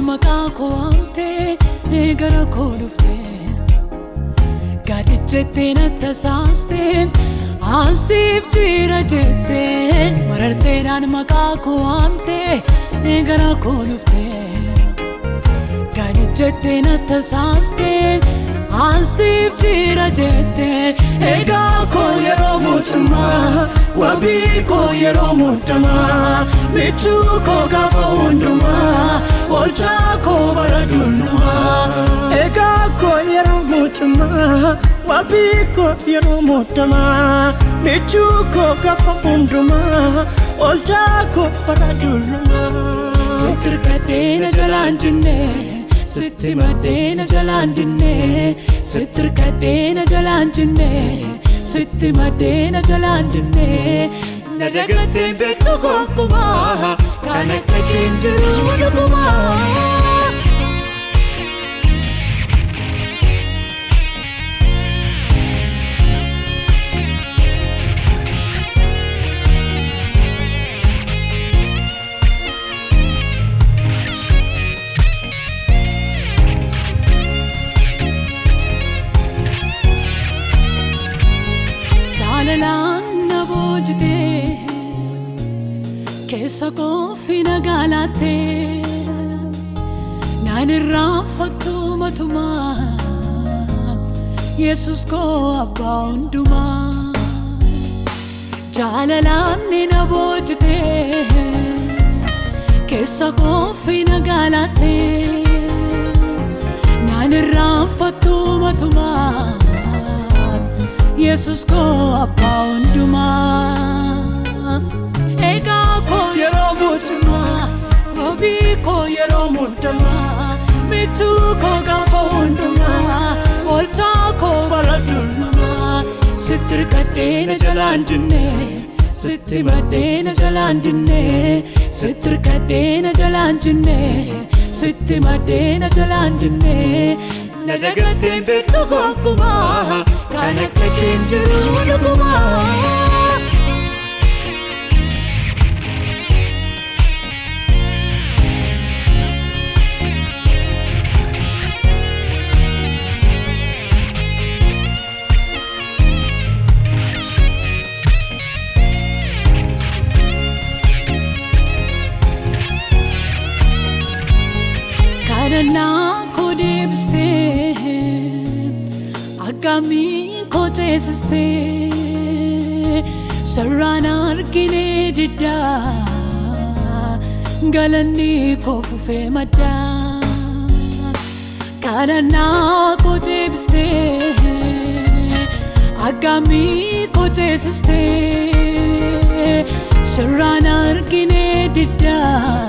Maqaa koo waamtee gara koo dhuftee gaadichettee na tasaastee ansiif jira jettee mararteedhaan maqaa koo waamtee gara koo dhuftee gaadichettee na tasaastee ansiif jira jettee egaa koo yeroo mootummaa wabii koo yeroo muddamaa michuu koo gaafa hundumaa oolchaa koo bara dullumaa. Egaa koo yeroo mootummaa wabii koo yeroo muddamaa michuu koo gaafa hundumaa oolchaa koo bara dullumaa. Sitti hirkadhee na jalaan jinne sitti maddee na jalaan dinne sitti hirkadhee na jalaan jinne sitti maddee na jalaan dinne na dagattee beektu gonkumaa kan akka kee hin jiru dhugumaa. Jaalalaan na boojitee keessa koofi na gaalaattee naan irraanfattu matumaa Yesus koo abbaa hundumaa. Jaalalaan na boojitee keessa koofi na gaalaattee naan irraanfattu matumaa Yesus koo abbaa hundumaa. Egaa koo yeroo mootummaa wabii koo yeroo muddamaa michuu koo gaafa hundumaa oolchaa koo bara dullumaa sitti hirkadhee na jalaan dinne sitti maddee na jalaan dinne sitti hirkadhee na jalaan jinne sitti maddee na jalaan dinne na dagattee beektu gonkumaa kan akka kee hin jiru dhugumaa. Kadhannaa koo deebistee akkamiin koo ceesistee sararaan argine diddaa galanni koo fufee maddaa. Kadhannaa koo deebistee akkamiin koo ceesistee sararaan argine diddaa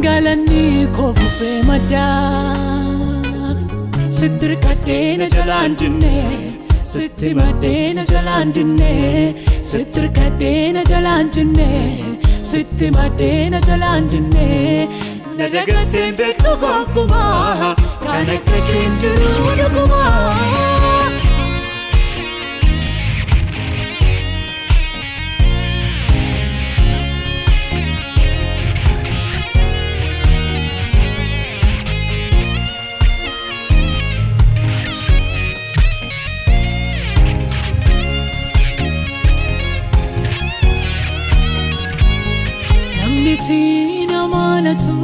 galanni koo fufee maddaa. Sitti hirkadhee na jalaan dinne sitti maddee na jalaan dinne sitti hirkadhee na jalaan jinne sitti maddee na jalaan dinne na dagattee beektu gonkumaa kan akka kee hin jiru dhugumaa. Namni siin amanatu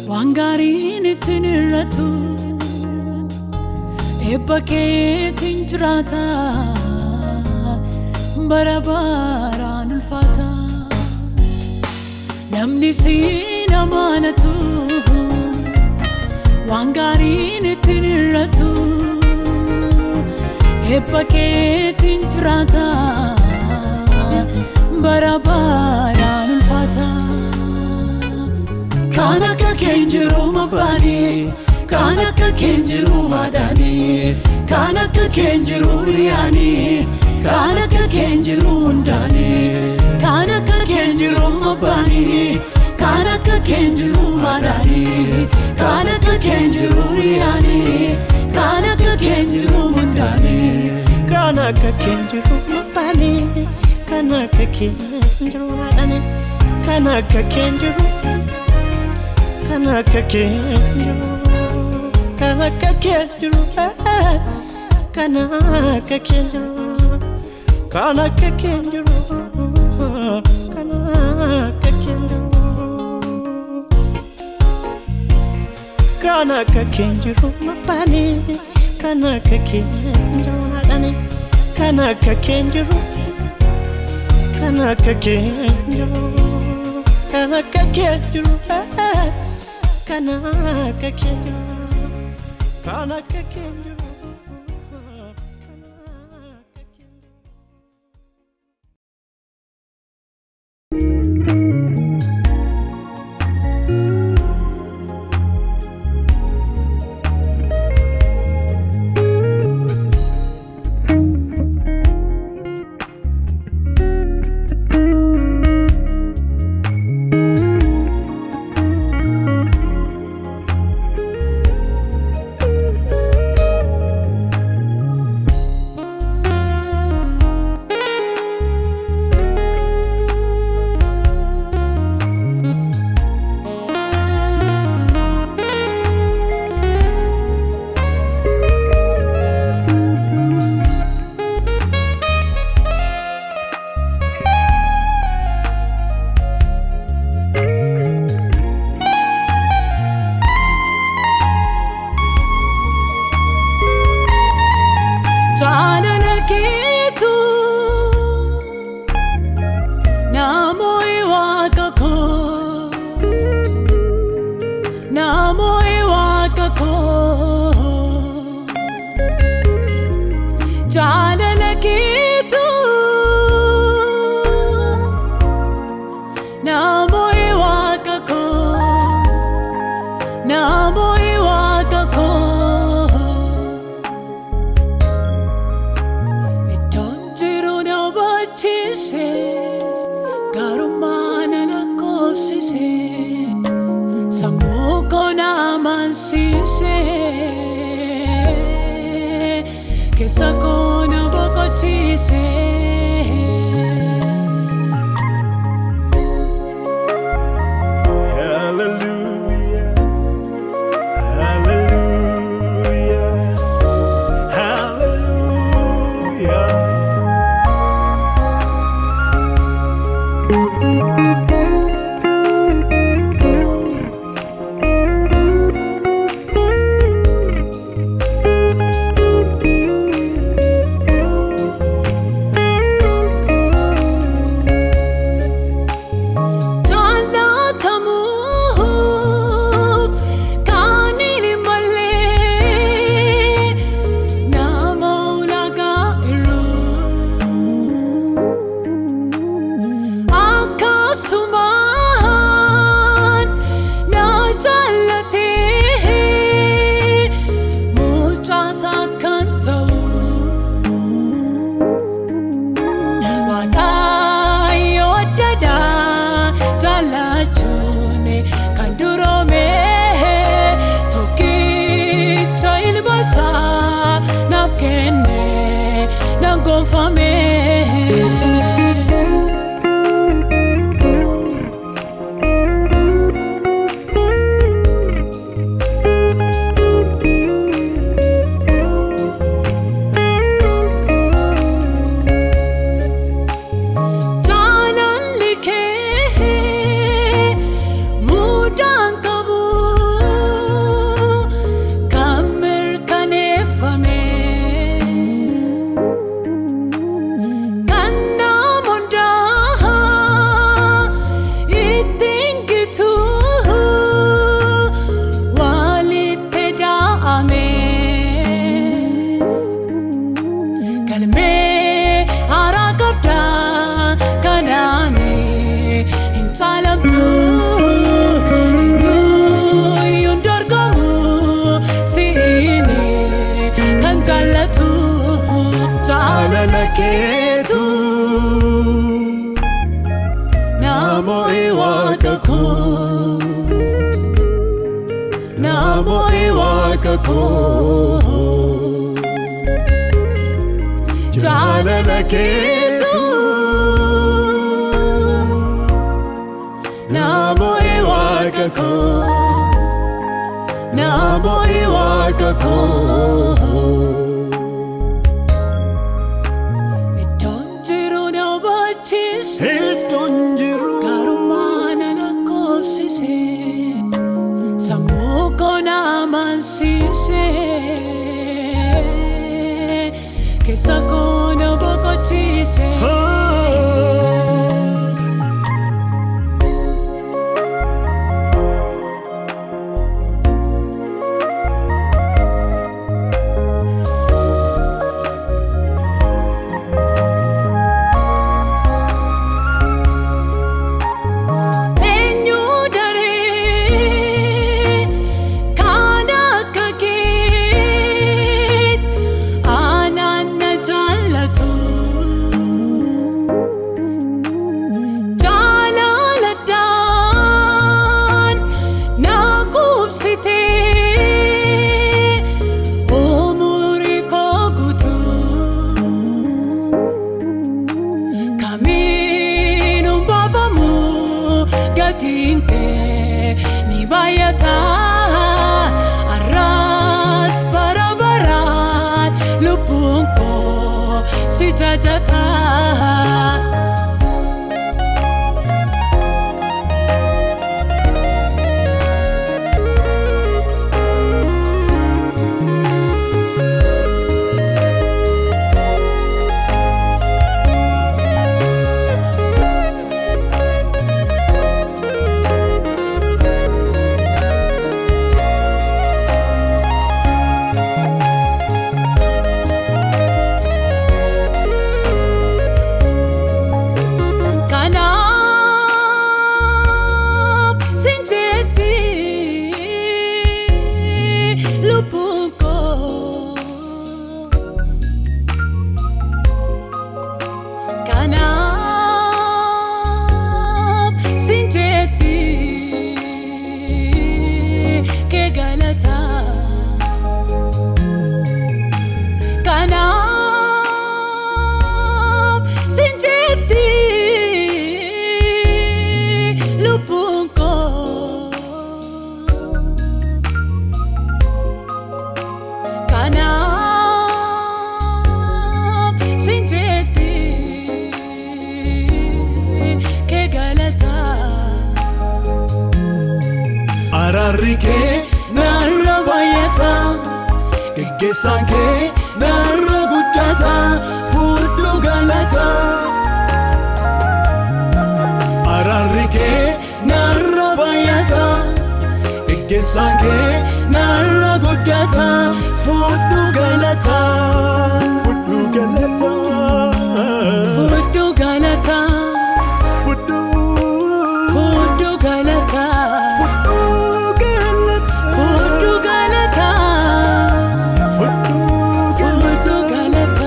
waan gaariin ittiin irratu eebba keetiin jiraata bara baraan ulfaata. Namni siin amanatu waan gaariin ittiin irratu eebba keetiin jiraata bara baraan ulfaata. Kan akka kee hin jiru mabbaanii, kan akka kee hin jiru haadhaanii, kan akka kee hin jiru hiriyaanii, kan akka kee hin jiru hundaanii, kan akka kee hin jiru mabbaanii, kan akka kee hin jiru haadhaanii, kan akka kee hin jiru hiriyaanii, kan akka kee hin jiru hundaanii. Kan akka kee hin jiru mabbaanii, kan akka kee hin jiru haadhaanii, kan akka kee hin jiru. Kan akka kee jiru, kan akka kee jiru, kan akka kee jiru, kan akka kee jiru, kan akka kee jiru. Kan akka kee jiru mappaani, kan akka kee jiru haadhani, kan akka kee jiru, kan akka kee jiru, kan akka kee jiru, kan akka kee jiru, kan akka kee jiru. Jaalala keetu namooi waaqa koo, namooi waaqa koo. Jaalala keetu namooi waaqa koo, namooi waaqa koo. Iddoon jiru na hubachiise, gaarummaa na lakkoofsise, sammuu koo na amansiise, keessa koo na boqochiise. Hallelujah, hallelujah, hallelujah. Jaallatamuuf kan hin malle nama ulaagaa irru, akkasumaan na jaallatee mucaasaa kan ta'u. Waaqayyo addaadhaa jaallachuun kan duroome, tokkicha ilma isaa naaf kenne nan gonfame. Jaalalli kee mudaan qabu kan mirkaneeffame, kan nama hundaa ittiin gitu walitti da'ame. Galmee haaraa qabdaa kanaani hin caalamtu, eenyuyyuu hin dorgomu siini kan jaallatu. Jaalala keetu namooi waaqa koo, namooi waaqa koo. Jaalala keetu namooi waaqa koo. Naa boo'i waaqa koo. Iddoon jiru na hubachiise. Iddoon jiru. Garummaa na lakkoofsise. Sammuu koo na amansiise. Keessa koo na boqochiise. Eenyu daree kan akka keetti aanaan na jaallatu. Jaalladhaan na qubsitee umurii koo guutuu. Kamiin baafamu gatiin kee ni baay'ata. Har'as bara baraan lubbuun koo si jajata. Kanaaf sinjeetti lubbuun koo. Kanaaf sinjeetti kee galataa. Kanaaf sinjeetti lubbuun koo. Kanaaf sinjeetti kee galataa. Araarri kee narra baay'ata. Geggeessaan kee narra guddata. Fudhu galata. Araarri kee narra baay'ata. Geggeessaan kee narra guddata. Fudhu galata. Fudhu galata. Fudhu galataa. Fudhu. Fudhu galataa. Fudhu galata. Fudhu galataa. Fudhu Fudhu galata. galataa.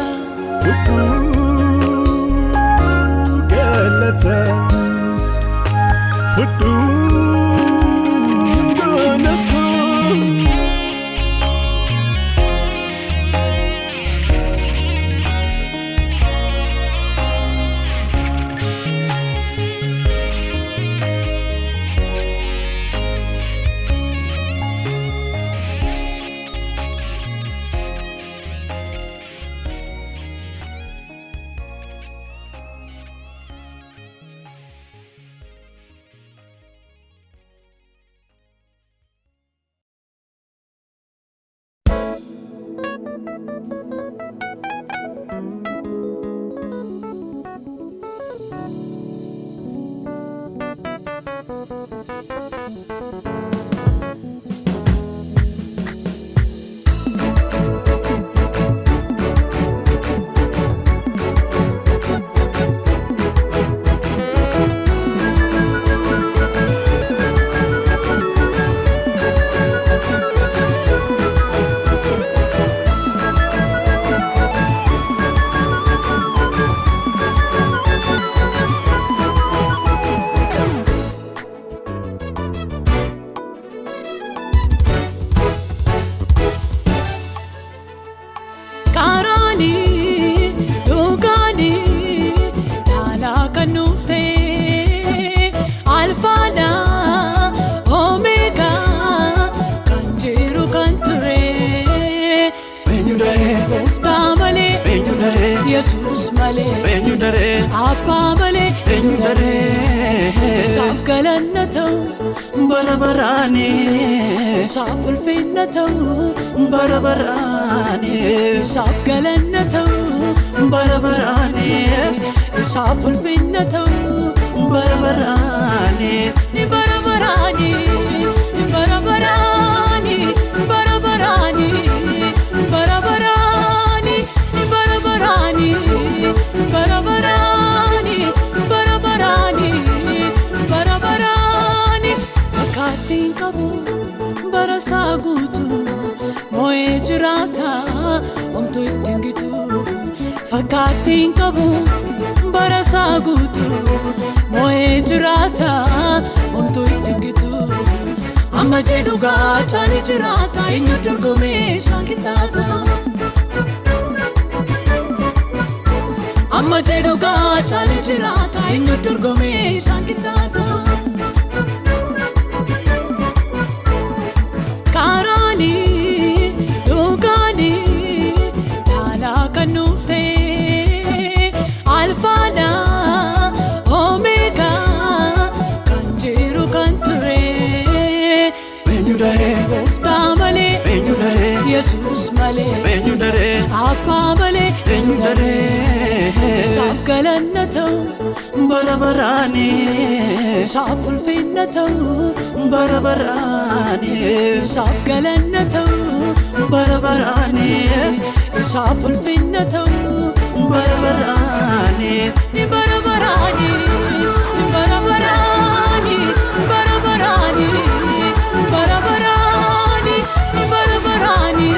Fudhu galata. Fudhu galata. Thank malee Eenyu daree Abbaa malee eenyu daree Isaaf galanna ta'u bara baraani Isaaf ulfinna ta'u bara baraani Isaaf galanna ta'u bara baraani Isaaf ulfinna ta'u bara baraani bara baraani bara baraani bara baraani bara baraani bara baraani bara baraani bara baraani bara baraani fakkaattiin qabu bara isaa guutuu moo'ee jiraata homtuu ittiin gitu fakkaattiin qabu bara isaa guutuu moo'ee jiraata homtuu ittiin gitu amma jedhu gaachaalee jiraata eenyu dorgomee isaan qixxaata. Amma jedhu gaachaalee jiraata eenyu dorgomee isaan qixxaata. Karaanii dhugaanii dhaalaa kan nuuf ta'e alfaadha omeegaa kan jiru kan ture eenyu daree gooftaa malee eenyu daree Yesuus malee eenyu daree Abbaa malee eenyu daree Isaaf galanna ta'u bara baraani Isaaf ulfinna ta'u bara baraani Isaaf galanna ta'u bara baraani Isaaf ulfinna ta'u bara baraani bara baraani bara baraani bara baraani bara baraani bara baraani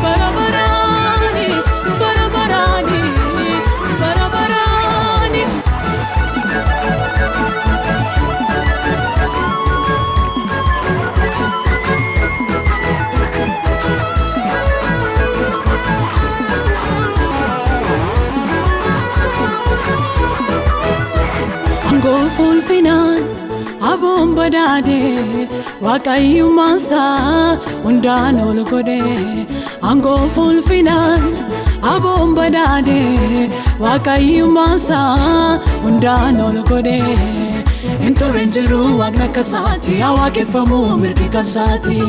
bara baraani bara baraani bara baraani. Angoo ulfinaan aboon badhaadhe waaqayyummaansaa hundaan ol godhe. Angoo ulfinaan aboon badhaadhe waaqayyummaansaa hundaan ol godhe. Hin turre hin jiru waaqni akka isaati yaa waaqeffamu mirgi kan isaati.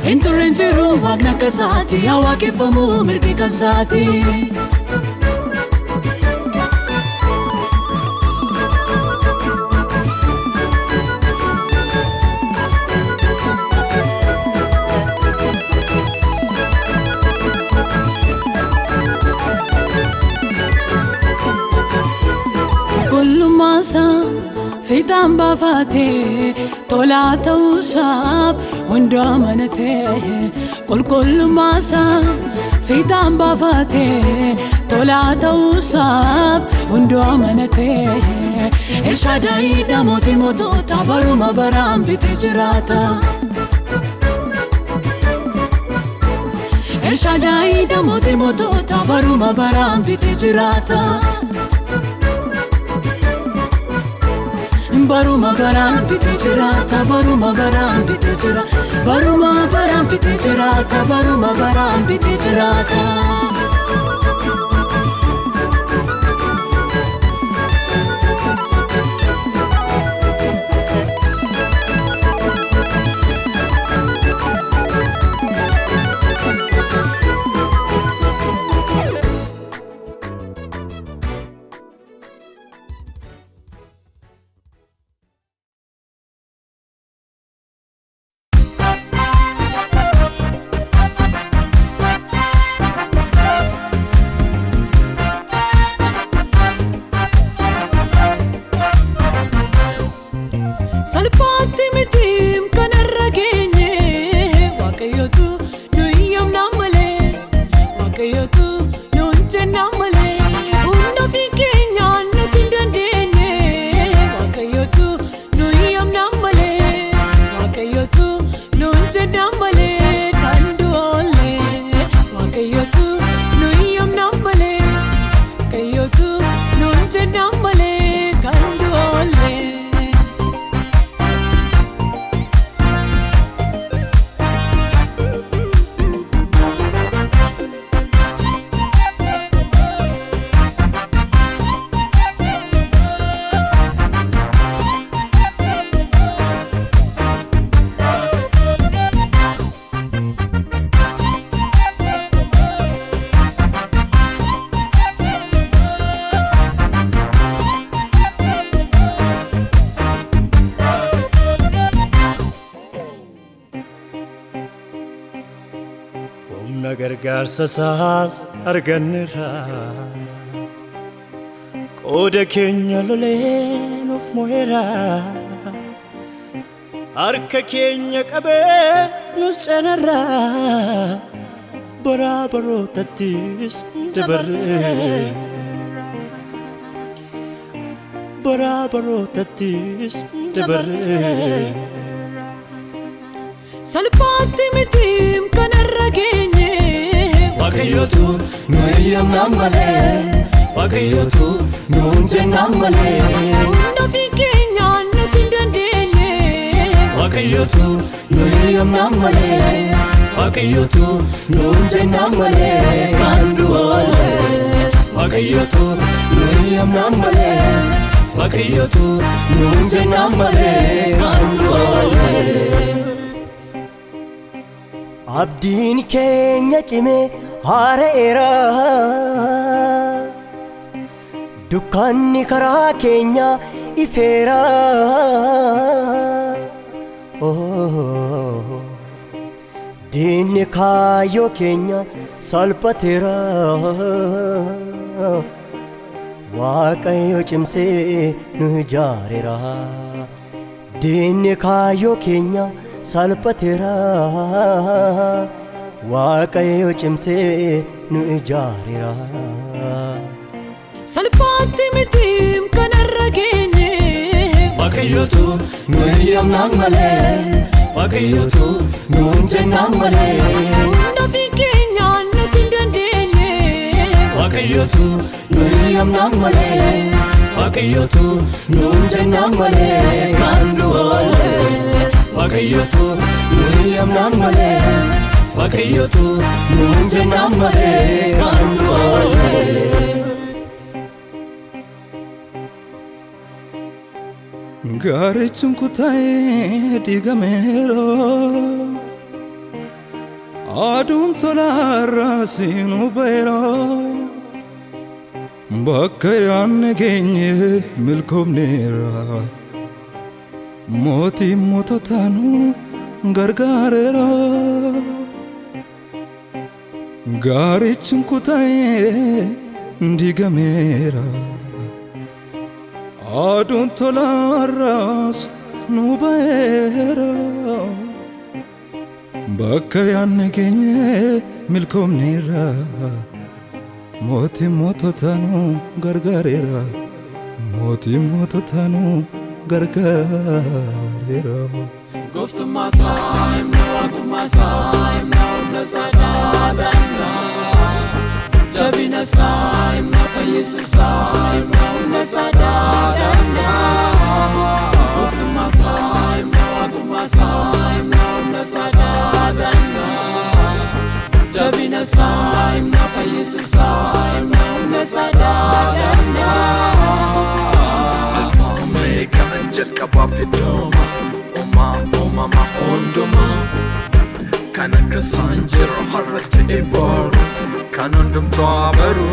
Hin turre hin jiru waaqni akka isaati yaa waaqeffamu mirgi kan isaati. Qulqullummaansaa fiixaan baafatee tolaa ta'uusaaf hunda amanatee. Qulqullummaansaa fiixaan baafatee tolaa ta'uusaaf hunda amanatee. Elshadaayi mootii mootota baruma baraan bitee jiraata. Elshadaayi mootii mootota baruma baraan bitee jiraata. Baruma baraan bitee jiraata baruma baraan bitee jira baruma baraan bitee jiraata baruma baraan bitee jiraata. Salphaatti mitiim kanarra geenye Waaqayyotu nu hiyyamnaan malee Waaqayyotu nuun jennaan malee Humna ofii keenyaan nuti hin dandeenye Waaqayyotu nu hiyyamnaan malee Waaqayyotu nuun jennaan malee kan du'oolle Waaqayyotu nu hiyyamnaan malee Waaqayyotu nuun jennaan malee kan du'oolle. Gargaarsa isaas arganneerra. Qooda keenya lolee nuuf mo'eera. Harka keenya qabee nus ceenerra. Bara barootattis dabarreera. Bara barootattis dabarreera. Salphaatti mitiim kanarra geenye. Waaqayyootu nu eeyyamnaan malee, Waaqayyootu nuun jennaan malee. Humna ofii keenyaan nuti hin dandeenye. Waaqayyootu nu eeyyamnaan malee, Waaqayyootu nuun jennaan malee kan du'oole. Waaqayyootu nu eeyyamnaan malee, Waaqayyootu nuun jennaan malee kan du'oole. Abdiin keenya cimee haara'eera. Dukkanni karaa keenya ifeera. Oh, diinni kaayyoo keenya salphateera. Waaqayyo cimsee nu ijaareera. Diinni kaayyoo keenya salphateera. Waaqayyo cimsee nu ijaareera. Salphaatti mitiim kanarra geenye. Waaqayyootu nu eeyyamnaan malee, Waaqayyootu nuun jennaan malee. Humna ofii keenyaan nuti hin dandeenye. Waaqayyootu nu eeyyamnaan malee, Waaqayyootu nuun jennaan malee kan du'oole. Waaqayyootu nu eeyyamnaan malee, Waaqayyootu nuun jennaan malee kan du'oole. Gaarichuun kutaa'ee diigameera. Aduun tolaarraa siinuu ba'eera. Bakka yaadne geenye milkoomneera. Mootiin moototaanuu gargaareera. Gaarichuun kutaa'ee diigameera. Aduun tolaarraas nu ba'eera. Bakka yaadne geenye milkoomneera. Mootiin moototaanuu gargaareera. Mootiin moototaanuu gargaareera. Gooftummaa isaa himna, waaqummaa isaa himna, humna isaa dhaadannaa. Jabina isaa himna, fayyisuu isaa himna, humna isaa dhaadannaa. Gooftummaa isaa himna, waaqummaa isaa himna, humna isaa dhaadannaa. Jabina isaa himna, fayyisuu isaa himna, humna isaa dhaadannaa. Alfa Omega, jalqabaa fi dhuma, uumaa uumama hundumaa, kan akka isaan jiru har'as ta'e boru, kan hundumtuu abaru.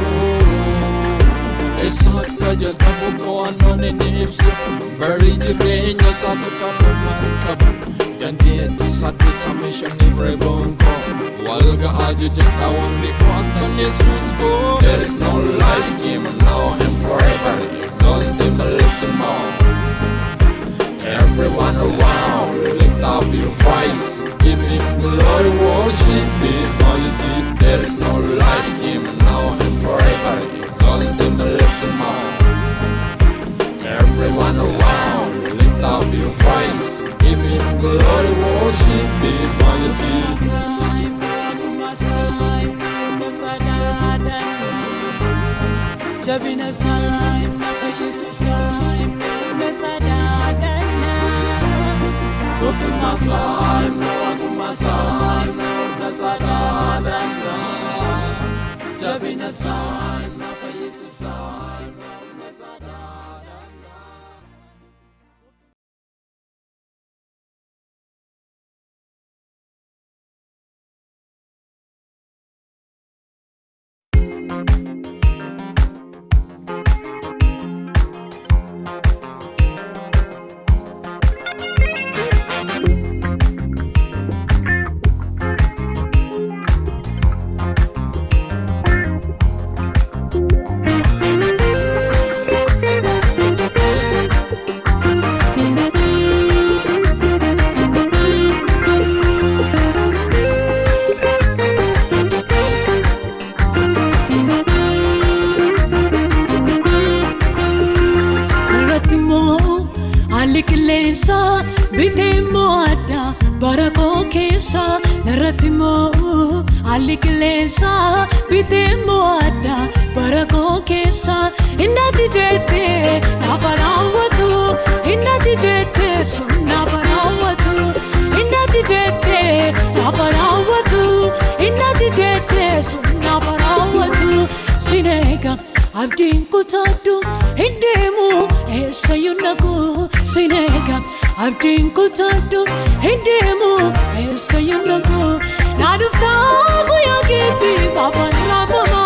Isa akka jalqabu qo'annoon inni ibsu, barii jireenya isaa tokko hin qabu. Dandeettii saddeessa meeshaniif reeboon koo wal ga'aa jejjedha warri fo'attan Yesuus koo. There is no like him now and forever. Exalt him and lift him up. Everyone around, lift up your voice. Give him glory, worship his majesty. There is no like him now and forever. Exalt him and lift him up. Everyone around, lift up your voice. Give him glory, worship his majesty. Jabina isaa himna, fayyisuu isaa himna, humna isaa dhaadannaa. Gooftummaa isaa himna, waaqummaa isaa himna, humna isaa dhaadannaa. Jabina isaa himna, fayyisuu isaa himna, humna isaa dhaadannaa. Haalli qilleensaa bitee immoo adda bara koo keessa narratti immoo. Haalli qilleensaa bitee immoo adda bara koo keessa innati jettee naafa raawwatu innati jettee sun naafa raawwatu innati jettee naafa raawwatu innati jettee sun naafa raawwatu sineega. Abdiin kutaadhu hin deemu eessayyuu naqu sineega. Abdiin kutaadhu hin deemu eessayyuu naqu. Na dhuftaa guyyaa keetti baafan raafama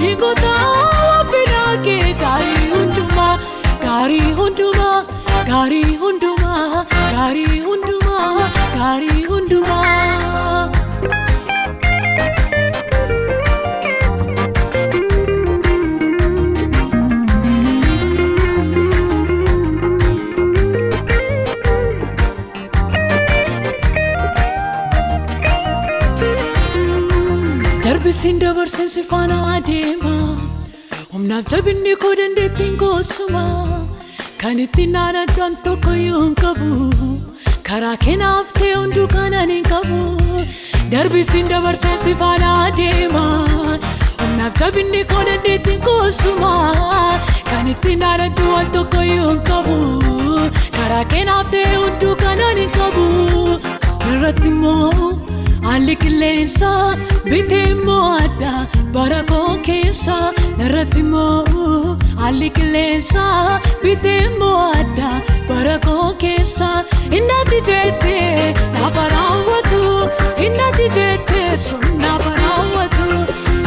dhiigotaa waan fedhaa kee gaarii hundumaa gaarii hundumaa gaarii hundumaa gaarii hundumaa gaarii hundumaa. Darbisiin dabarseen si faana adeema. Humnaaf jabinni koo dandeettiin goosuma. Kan ittiin naannadhaan tokko iyyuu hin qabu. Karaa keenaaf ta'e hunduu kanan hin qabu. Darbisiin dabarseen si faana adeema. Humnaaf jabinni koo dandeettiin goosuma. Kan ittiin naannadhu waan tokko iyyuu hin qabu. Karaa keenaaf ta'e hunduu kanan hin qabu. Narratti immoo haalli qilleensaa bitee immoo adda bara koo keessa narratti immoo. Haalli qilleensaa bitee immoo adda bara koo keessa innati jettee naafa raawwatu innati jettee sun naafa raawwatu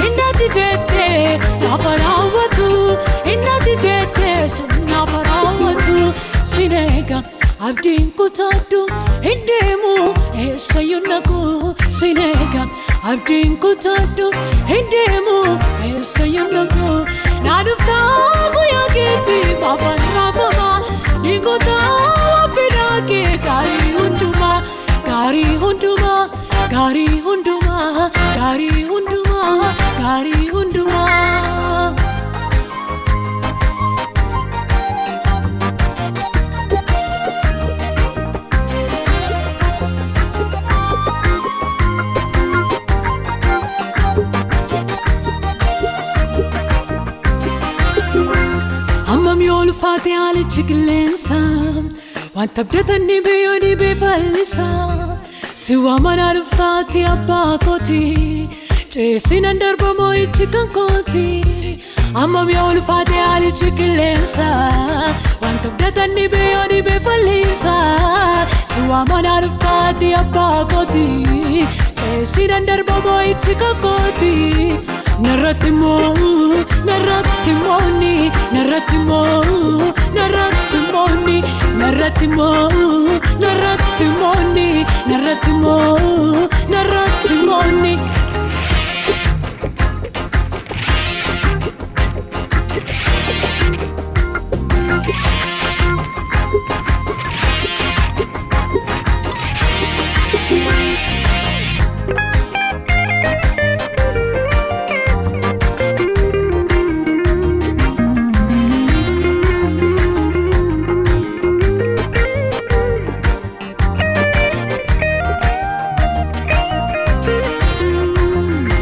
innati jettee naafa raawwatu innati jettee sun naafa raawwatu sineega. Abdiin kutaadhu hin deemu eessayyuu naqu sineega. Abdiin kutaadhu hin deemu eessayyuu naqu. Na dhuftaa guyyaa keetti baafan raafama dhiigotaa waan fedhaa kee gaarii hundumaa gaarii hundumaa gaarii hundumaa gaarii hundumaa gaarii hundumaa. Hammam yoo ulfaate haalichi qilleensa wanta abdatan ni biyyoo ni beefallisa. Si waamanaa dhuftaati abbaa kooti ceesinan darba moo'ichi kan kooti. Hammam yoo ulfaate haalichi qilleensa wanta abdatan ni biyyoo ni beefallisa. Si waamanaa dhuftaati abbaa kooti ceesinan darba moo'ichi kan kooti. Narratti immoo narratti mooni narratti immoo narratti mooni narratti immoo narratti mooni narratti immoo narratti mooni.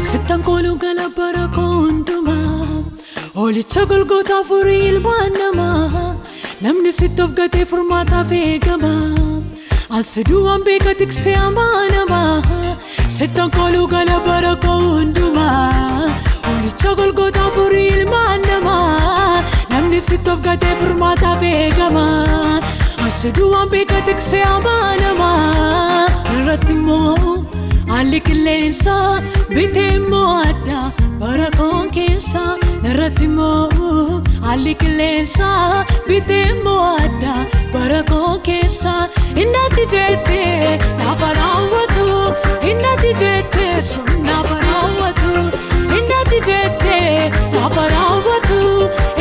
Sittan kooluu gala bara koo hundumaa Hoolicha golgotaa furii ilmaan namaa Namni sitti of gatee furmaataaf eegama. As duwwaan beeka tiksee amanamaa Sittan kooluu gala bara koo hundumaa Hoolicha golgotaa furii ilmaan namaa Namni sitti of gatee furmaataaf eegama. As duwwaan beeka tiksee amanamaa Narratti immoo haalli qilleensaa bitee immoo adda bara koo keessa narratti immoo. Haalli qilleensaa bitee immoo adda bara koo keessa innati jettee naafa raawwatu innati jettee sun naafa raawwatu innati jettee naafa raawwatu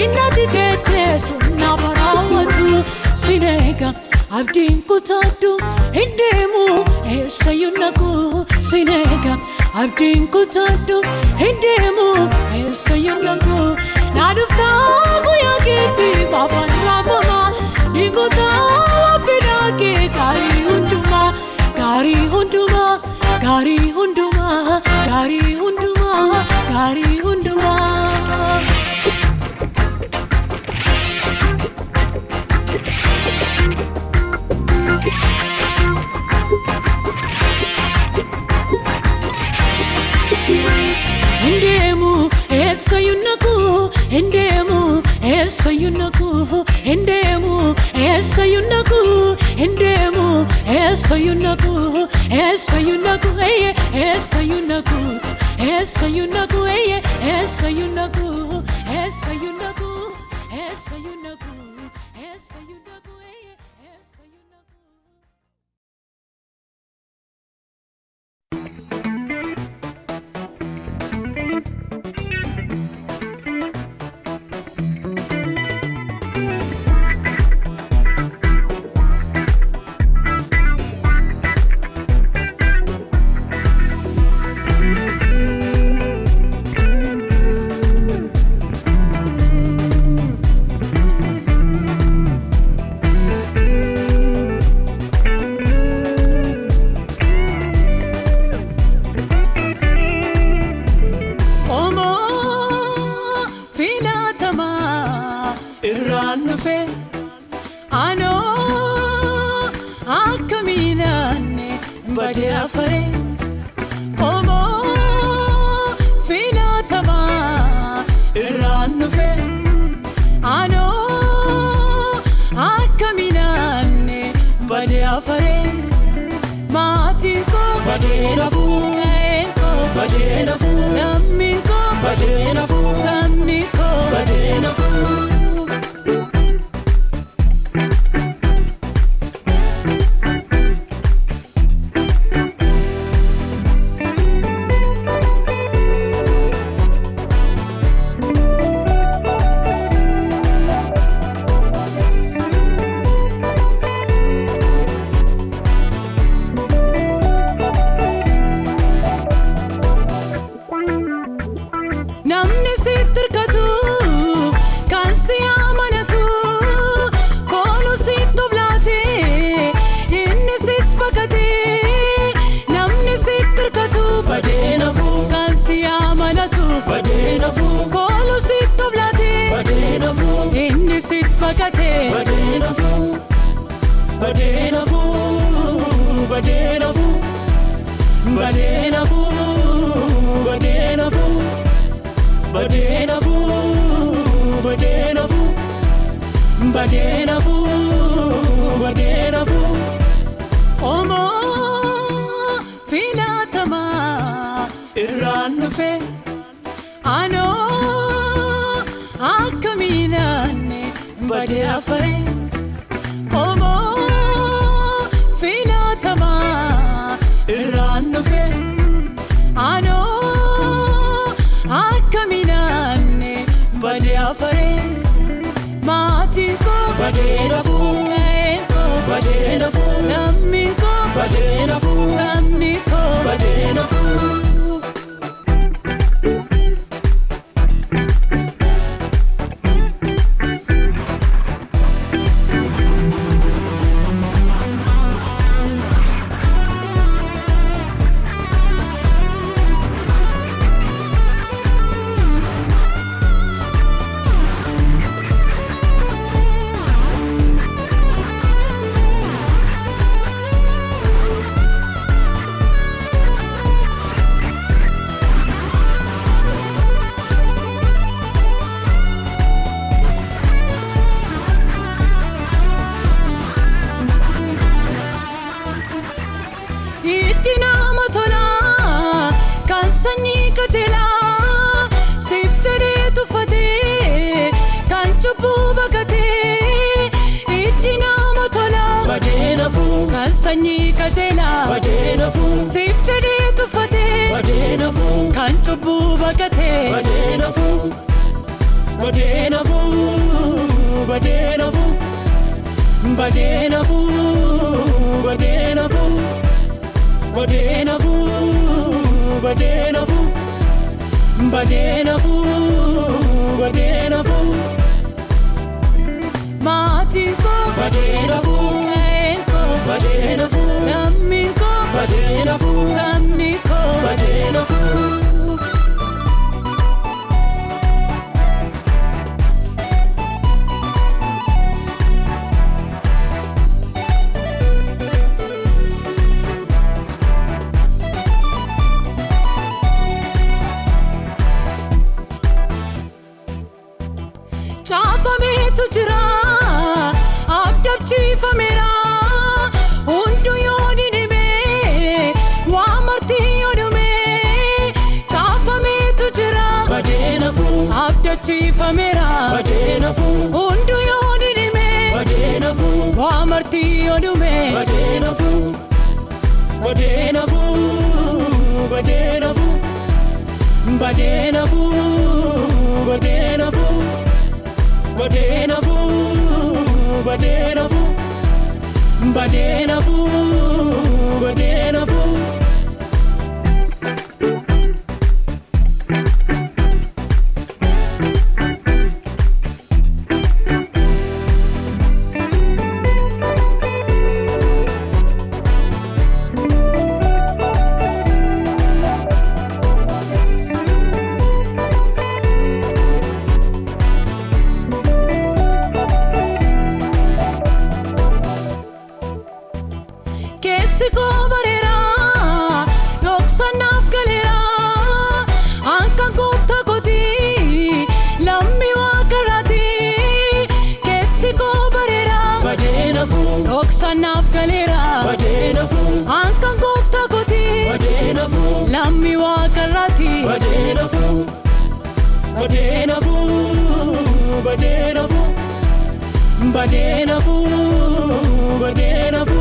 innati jettee sun naafa raawwatu sineega. Abdiin kutaadhu hin deemu eessayyuu naqu sineega. Abdiin kutaadhu hin deemu eessayyuu naqu. Na dhuftaa guyyaa keetti baafan raafama dhiigotaa waan Gaarii hundumaa, gaarii hundumaa, gaarii hundumaa, gaarii hundumaa. Endeemu eessayyuu naqu, endeemu eessayyuu naqu, endeemu eessayyuu naqu, endeemu eessayyuu naqu, eessayyuu naqu, eye eessayyuu naqu, eessayyuu naqu, eye eessayyuu naqu, eessayyuu naqu, eessayyuu naqu, eessayyuu naqu, eye eessayyuu naqu. Qomoo filatamaa irraan dhufe anoo akkamiinaan badee afare. Qomoo filatamaa irraan dhufe anoo akkamiinaan badee afare. Maatiin koo Badee nafuu. Qe'een koo Badee nafuu. Lammiin koo Badee nafuu. Sabni koo Badee nafuu. Namni sitti hirkatu kan si amanatu koolu sitti oblaate inni sitti baqate. Namni sitti hirkatu Badee nafuu. kan si amanatu Badee nafuu. koolu sitti oblaate Badee nafuu. inni sitti baqate. Badee nafuu. Badee nafuu. Badee nafuu. Badee nafuu. Badee nafuu. Badee nafuu. Badee nafuu. Badee nafuu. Badee nafuu. Qomoo filatamaa Irraan dhufe anoo akkamiinaan badee afare. Qomoo filatamaa irraan dhufe anoo akkamiinaan badee afare. Maatiin koo Badee nafuu. Qe'een koo Badee nafuu. Lammiin koo Badee nafuu. Sabni koo Badee nafuu. Itti nama tolaa kan sanyii qajeelaa siif jedhee tuffatee kan cubbuu baqatee. Itti nama tolaa Badee nafuu. kan sanyii qajeelaa Badee nafuu. siif jedhee tuffatee Badee nafuu. kan cubbuu baqatee. Badee nafuu. Badee nafuu. Badee nafuu. Badee nafuu. Badee nafuu. Badee nafuu. Badee nafuu. Badee nafuu. Badee nafuu. Maatiin koo Badee nafuu. Qe'een koo Badee nafuu. Lammiin koo Abdachiifameera hunduu yoo didhime waa marti yoo dhume caafameetu jira. Abdachiifameera hunduu yoo didhime waa marti yoo dhume. Badeenafu badeenafu. Keessi koo bareera dhoksannaaf galeera akka gooftaa kooti lammii waaqarraati. Keessi koo bareera dhoksannaaf galeera akka gooftaa kooti lammii waaqarraati. Badeenafu badeenafu badeenafu badeenafu.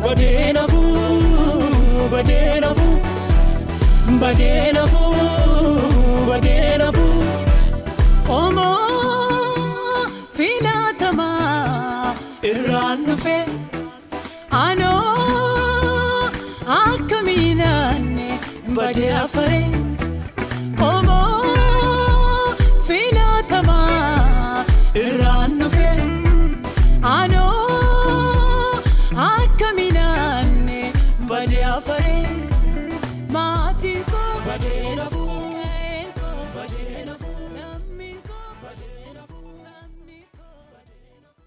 Badeenafu badeenafu badeenafu badeenafu. Qomoo filatamaa irraan dhufe anoo akkamiinanne badee afare. Qomoo filatamaa irraan dhufe anoo akkaminanne badee afare. Maatiin koo badeenafu qe'een koo badeenafu lammiin koo badeenafu sabni koo badeenafu.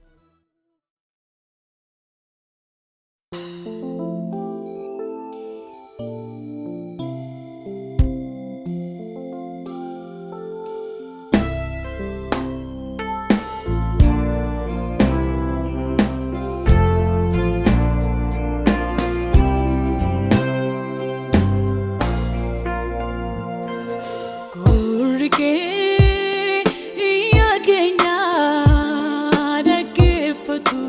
Gurri kee iyya keenya dhaggeeffatu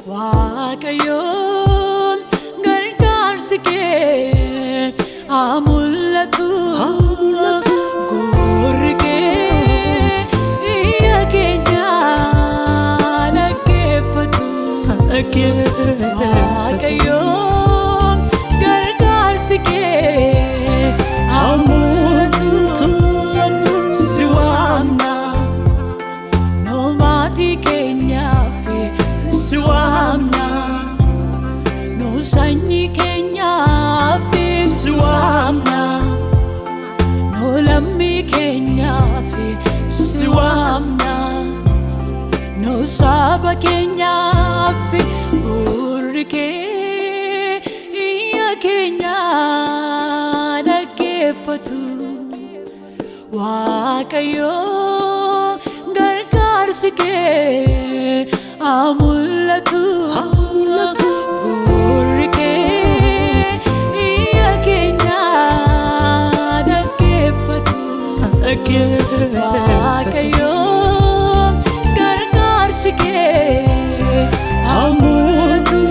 Waaqayyoon gargaarsi kee haa mul'atu. Gurri kee iyya keenya dhaggeeffatu Waaqayyoon gargaarsi kee haa mul'atu. Si waamna nu maatii keenyaaf si waamna nu sanyii keenyaaf si waamna nu lammii keenyaaf si waamna nu saba keenyaaf gurri kee iyya keenya dhaggeeffatu. Waaqayyoon gargaarsi kee haa mul'atu. Gurri kee iyya keenya dhaggeeffatu. Waaqayyoon gargaarsi kee haa mul'atu.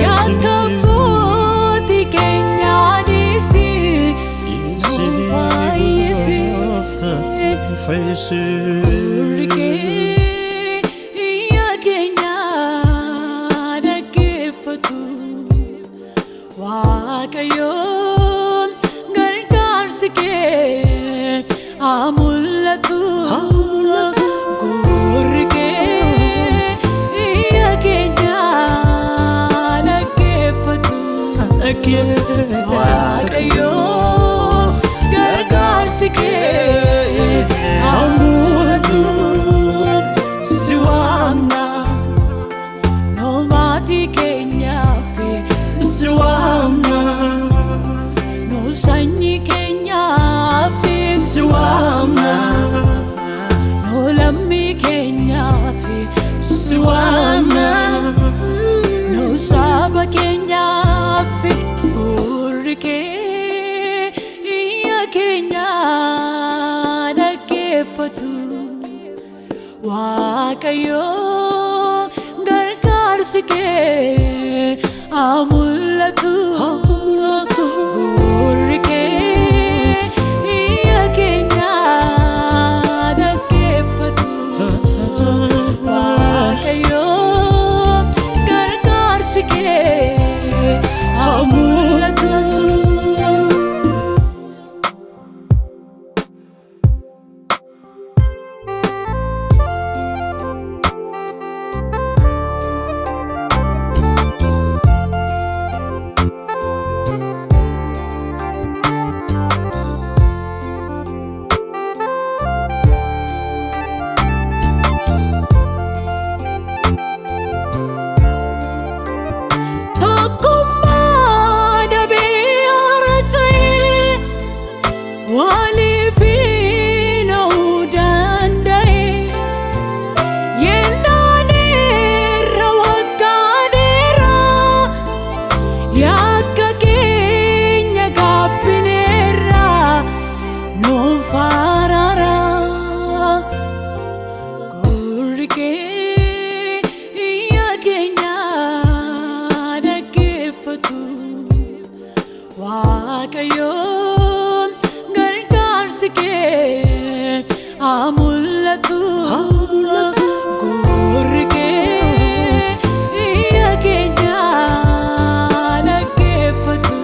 Yakka abbootii keenyaa dhiisi, nu fayyisi. Fayyisi. Gurri kee iyya keenya dhaggeeffatu. Waaqayyoon gargaarsi kee haa mul'atu. Gurri kee iyya keenya dhaggeeffatu. Waaqayyoon gargaarsi kee haa mul'atu. Si waamna, Nu maatii keenyaaf, si waamna, nu sanyii keenyaaf, si waamna, nu lammii keenyaaf, si waamna. Nu saba keenyaaf. Gurri kee iyya keenya dhaggeeffatu. Waaqayyoon gargaarsi kee haa mul'atu. Gurri kee iyya keenya dhaggeeffatu. Waaqayyoon gargaarsi kee haa mul'atu. Tokkummaa dhabee haraca'ee waliif na'uu danda'e. Yeellaan irra waggaa dheeraa yakka keenya gaabbineerra nuuf araara. Gurri kee iyya keenya dhaggeeffatu. Waaqayyoon gargaarsi kee haa mul'atu. Gurri kee iyya keenya dhaggeeffatu.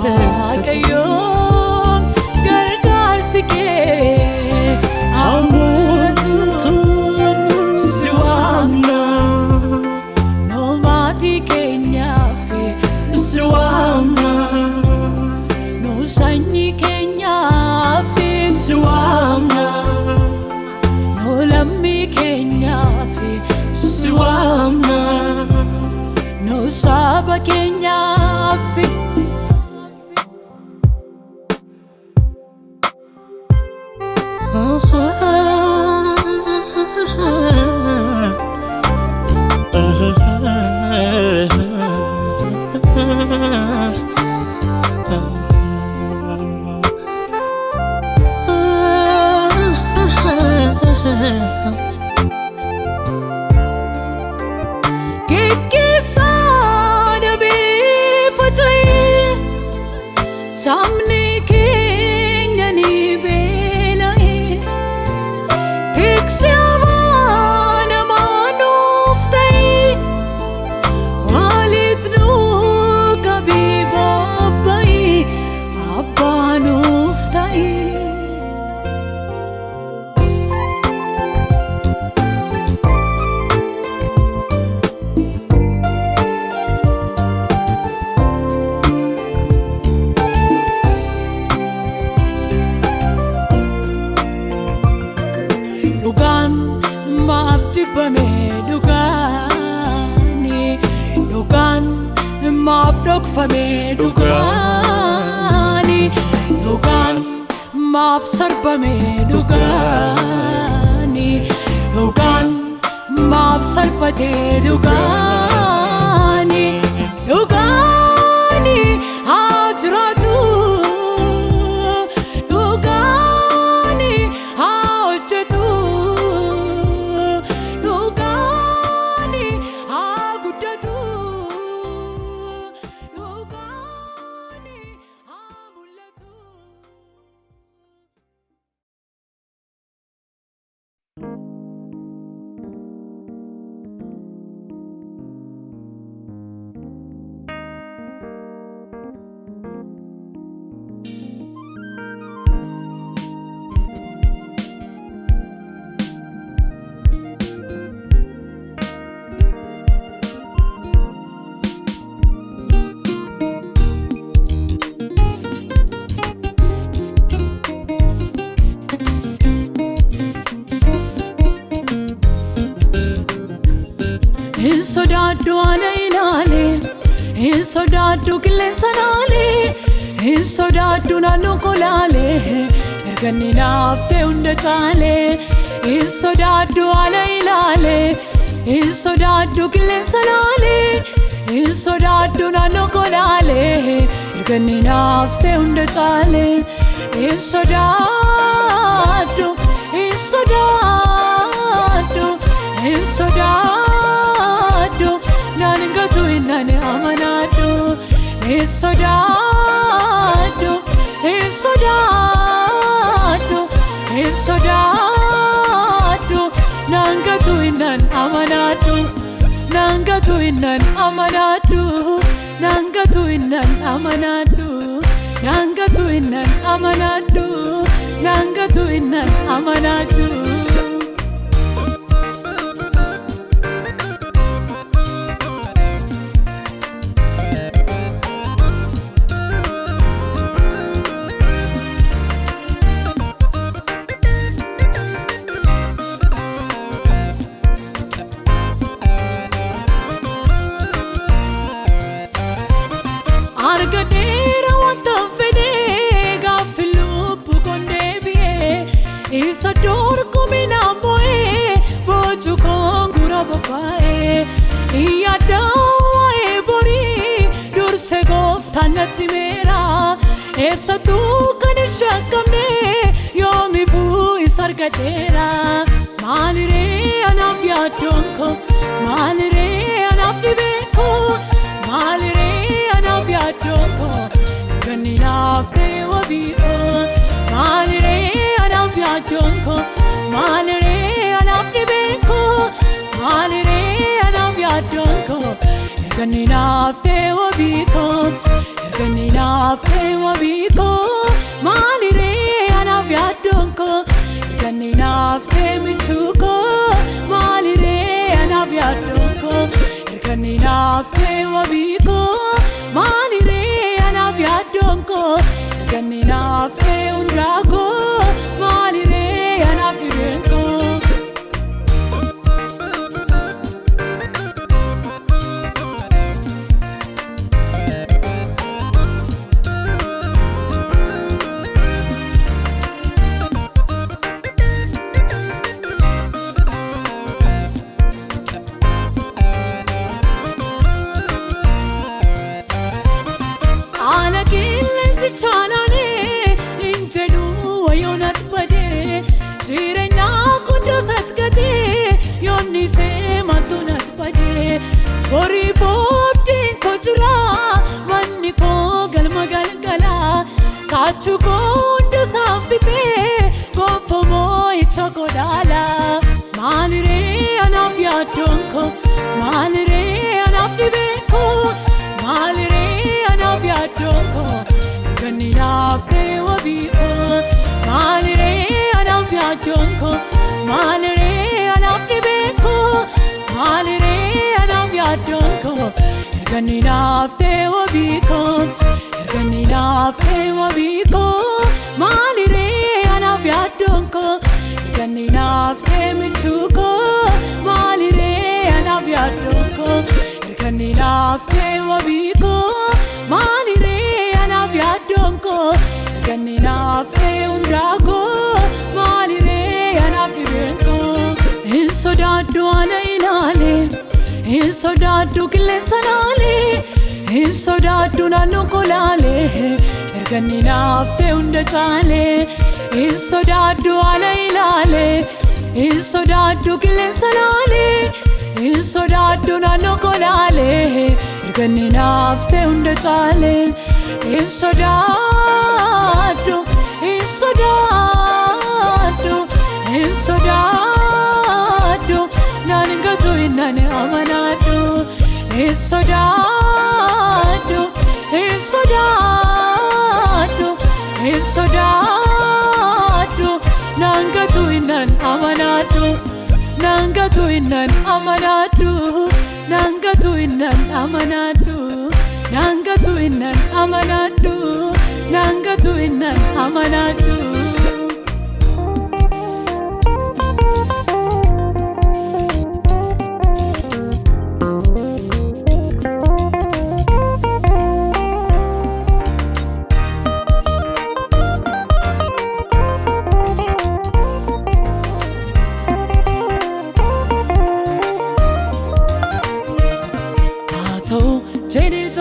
Waaqayyoon gargaarsi kee haa mul'atu. Si waamna, Nu maatii keenyaaf, si waamna, nu sanyii keenyaaf, si waamna, nu lammii keenyaaf, si waamna. Nu saba keenyaaf. Geggeessaa dhabee faca'ee sabni keenya ni beela'e. Tiksee amanamaa nuuf ta'e, walitti nu qabii bobba'e, abbaa nuuf ta'e. Dhugaan maaf jibbame dhugaani, dhugaan maaf dhokfame dhugaani, dhugaan maaf sarbame dhugaani, dhugaan maaf salphate dhugaani, dhugaani haa jiraatu, dhugaani haa hojjetu, dhugaani haa guddatu. sodaadhu ana ilaale, hin sodaadhu qilleensa naale, hin sodaadhu naannoo kolaale, erga inni naaf ta'e hunda caale. Hin sodaadhu ana ilaale, hin sodaadhu qilleensa naale, hin sodaadhu naannoo kolaale, erga inni naaf ta'e hunda caale. Hin sodaadhu, hin sodaadhu, hin sodaadhu, naan hin gatu innaan amanaadhu. Hin sodaadhu, hin sodaadhu, hin sodaadhu, naan gatu innaan amanaadhu. Naan gatu innaan amanaadhu, naan gatu innaan amanaadhu, naan gatu innaan amanaadhu, naan gatu innaan amanaadhu. Argadeera wanta fedhe gaaffii lubbuu koon deebi'ee isa dorgominaan bo'ee boojuu koon gura bobba'ee yaada waa'ee borii dursee gooftaan natti meera eessattuu kan hin shakkamne yoomifuu isa argateera. Maaliree anaaf yaaddoon koo, maaliree anaaf dhibeen koo, maaliree anaaf yaaddoon koo, ganni naaf ta'e wabii koo. Maaliree anaaf yaaddoon koo, maaliree anaaf dhibeen koo, maaliree anaaf yaaddoon koo, ganni naaf ta'e wabii koo, ganni naaf ta'e wabii koo. Maaliree anaaf yaaddoon koo, ganni naaf ta'e michuu koo, maaliree anaaf yaaddoon koo, ganni naaf ta'e wabii koo. Maaliree anaaf yaaddoon koo, ganni naaf ta'e hundaa koo, maaliree anaaf dhibeen koo. Haala qilleensi chaalaalee hin jedhu wayyoo natti badee jireenya kunda satgatee yoonni see maaltu natti badee horii boobdiin koo jira manni koo galma galgala kaachuu koo hunda saanfitee gonfomoo icha godhaala. Maaliree anaaf yaaddoon koo, maaliree anaaf dhibeen koo, maaliree anaaf yaaddoon koo, ganni naaf ta'e wabii koo. Maaliree anaaf yaaddoon koo, maaliree anaaf dhibeen koo, maaliree anaaf yaaddoon koo, ganni naaf ta'e wabii koo, ganni naaf ta'e wabii koo. Maaliree anaaf yaaddoon koo, ganni naaf ta'e michuu koo, maaliree anaaf yaaddoon koo, ganni naaf ta'e wabii koo. Maaliree anaaf yaaddoon koo, ganni naaf ta'e hundaa koo, maaliree anaaf dhibeen koo. Hin sodaadhu ana ilaale, hin sodaadhu qilleensa naale, hin sodaadhu naannoo kolaale, erga inni naaf ta'e hunda caale. Hin sodaadhu ana ilaale, hin sodaadhu qilleensa naale, hin sodaadhu naannoo kolaale, erga inni naaf ta'e hunda caale. Hin sodaadhu, hin sodaadhu, hin sodaadhu, naan hin gatu innaan amanaadhu. Hin sodaadhu, hin sodaadhu, hin sodaadhu, naan gatu innaan amanaadhu. Naan gatu innaan amanaadhu, naan gatu innaan amanaadhu, naan gatu innaan amanaadhu, naan gatu innaan amanaadhu.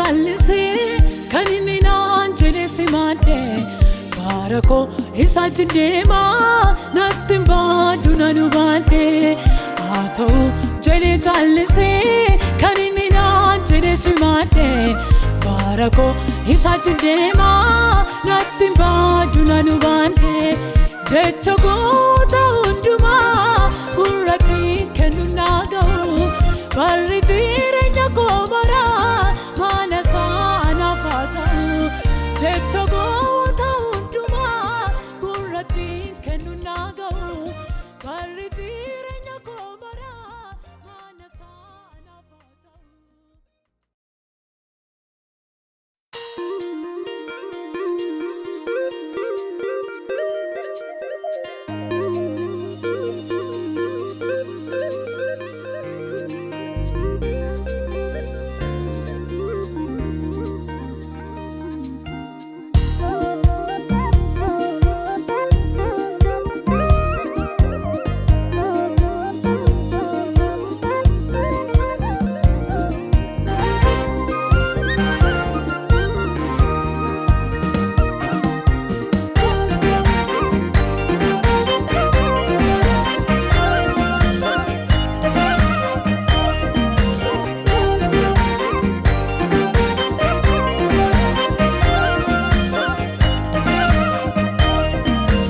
Callisee kan inni naan jedhe simaadhe baara koo isa deemaa natti hin baadu nan hubaadhe haa ta'u jedhe callisee kan inni naan jedhe simaadhe baara koo isa deemaa natti hin baadu nan hubaadhe jecha goota hundumaa gurratti kennu naa ga'u barri jireenya koo maraa mana saanaaf haa ta'u jecha goota hundumaa gurratti kennu naa ga'u barri jireenya koo maraa mana saanaaf haa ta'u.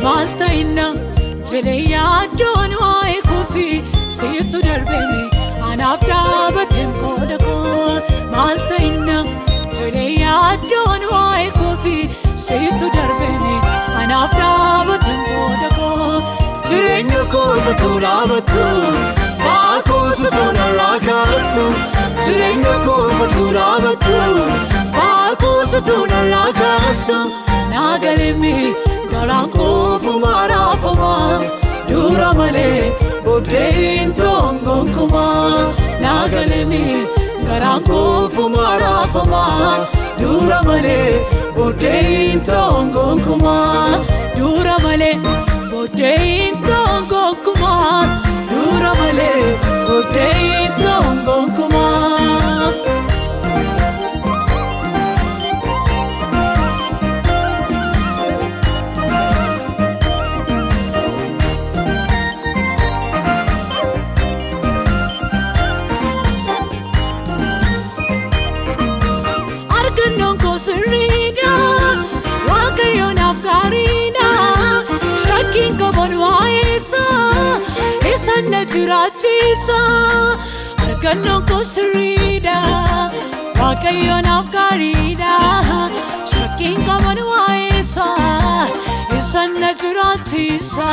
Maal ta'inna jedhee yaaddoon waa'ee koofi situ darbee anaaf dhaabateen qooda koo. Maal ta'inna jedhee yaaddoon waa'ee koofi situ darbee anaaf dhaabateen qooda koo. Jireenya koo utuu dhaabattu baakoo situ narraa kaastu. Jireenya koo utuu dhaabattu baakoo situ narraa kaastu. Naa galmi garaan Koofuma raafama dura malee booddeen gonkumaa. Naa galmi garaan koofuma raafama dura malee booddeen gonkumaa. Dura malee booddeen gonkumaa. Dura malee booddeen gonkumaa. Argannoon koo sirriidha Waaqayyo naaf gaariidha shakkiin qaban waa'ee isaa isa na jiraachisa. Argannoon koo sirriidha Waaqayyo naaf gaariidha shakkiin qaban waa'ee isaa isa na jiraachisa.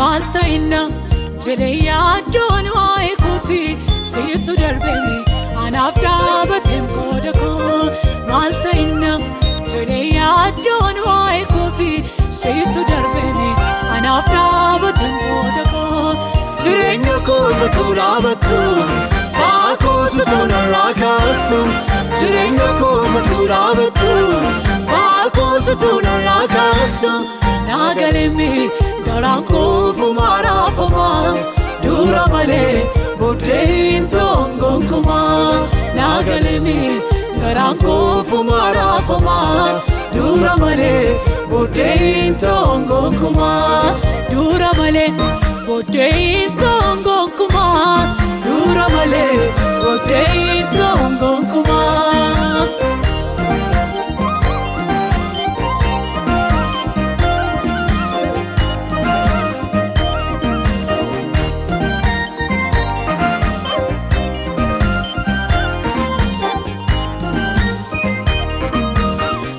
Maal ta'inna jedhee yaaddoon waa'ee koofi situ darbee anaaf dhaabateen qooda koo. Maal ta'inna jedhee yaaddoon waa'ee koofi situ darbee anaaf dhaabateen qooda koo. Jireenya koo utuu dhaabattu baakoo situ narraa kaastu. Jireenya koo utuu dhaabattu baakoo situ narraa kaastu. Naa galmi garaan Koofuma raafama dura malee booddeen gonkumaa. Naa galmi garaan koofuma raafama dura malee booddeen gonkumaa. Dura malee booddeen gonkumaa. Dura malee booddeen gonkumaa.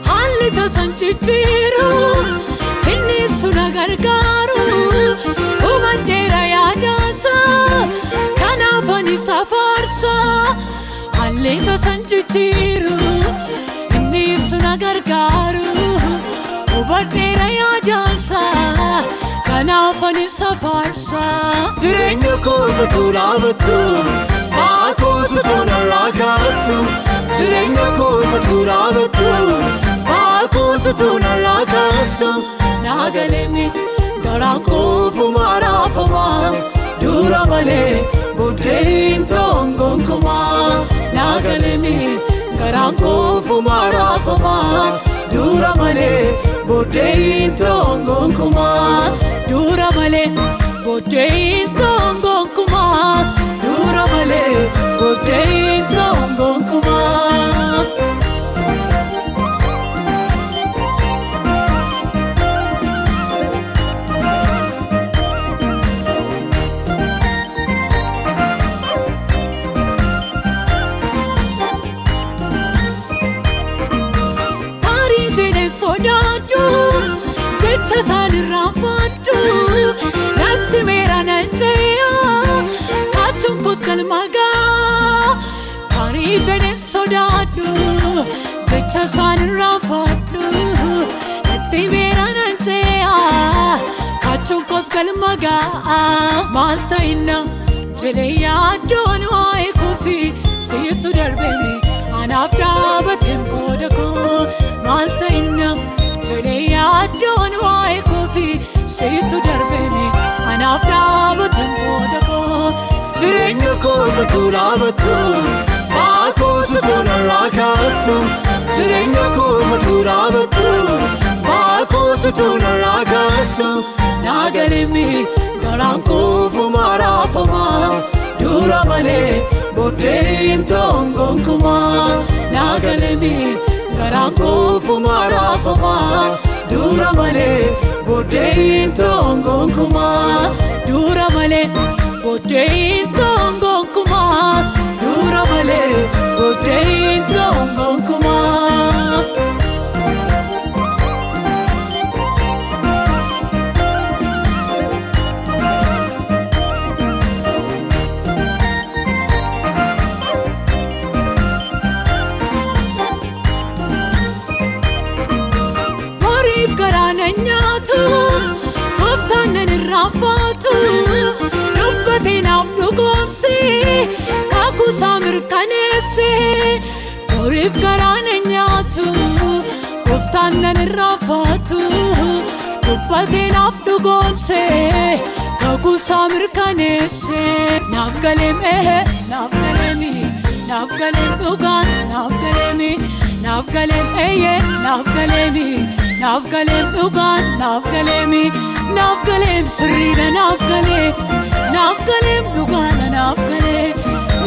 Haalli tasan jijjiiru inni suna gargaaru hubadheera yaadaasa kanaaf ani isa faarsa. Haalli tasan jijjiiru inni suna gargaaru hubadheera yaadaasa kanaaf ani isa faarsa. Jireenya koo utuu dhaabattu baakoo situ narraa kaastu. Jireenya koo utuu dhaabattu baakoo situ narraa kaastu. Naa galmi garaan Koofuma raafama dura malee booddeen gonkumaa. Naa galmi Garaan koofumaa raafamaa dura malee booddee hin ta'uun gonkumaa dura malee booddee hin ta'uun gonkumaa dura malee booddee hin ta'uun gonkumaa. Sodaadhu jecha isaan irraanfadhu natti meera nan ce'a kaachuun koos galma ga'a tarii jedhee sodaadhu jecha isaan irraanfadhu natti meera nan ce'a kaachuun koos galma ga'a maal ta'inna jedhee yaaddoon waa'ee kufi siitu darbeemi anaaf dhaabateen booda koo maal ta'inna jedhee yaaddoon waa'ee kufi siitu darbeemi anaaf dhaabateen booda koo Jireenya koo utuu dhaabattu baakoo situ narraa kaastu jireenya koo utuu dhaabattu baakoo situ narraa kaastu naa galimi garaan koofumaa raafamaa dura malee booddee hin ta'uun gonkumaa naa galimi garaan koofumaa raafamaa dura malee booddee hin ta'uun gonkumaa dura malee booddee hin ta'uun gonkumaa dura malee booddee hin ta'uun gonkumaa. Horiif garaa na nyaatu gooftaan nan irraanfatu dubbatee naaf dhugoomse kakuusaa mirkaneesse. Horiif garaa na nyaatu gooftaan nan irraanfatu dubbatee naaf dhugoomse kakuusaa mirkaneesse. Naaf galeem ehe naaf galeemi naaf galeem dhugaan naaf galeemi naaf galeem eeyye naaf galeemi naaf galeem dhugaan naaf galeemi naaf galeem sirriidha naaf galee naaf galeem dhugaadha naaf galee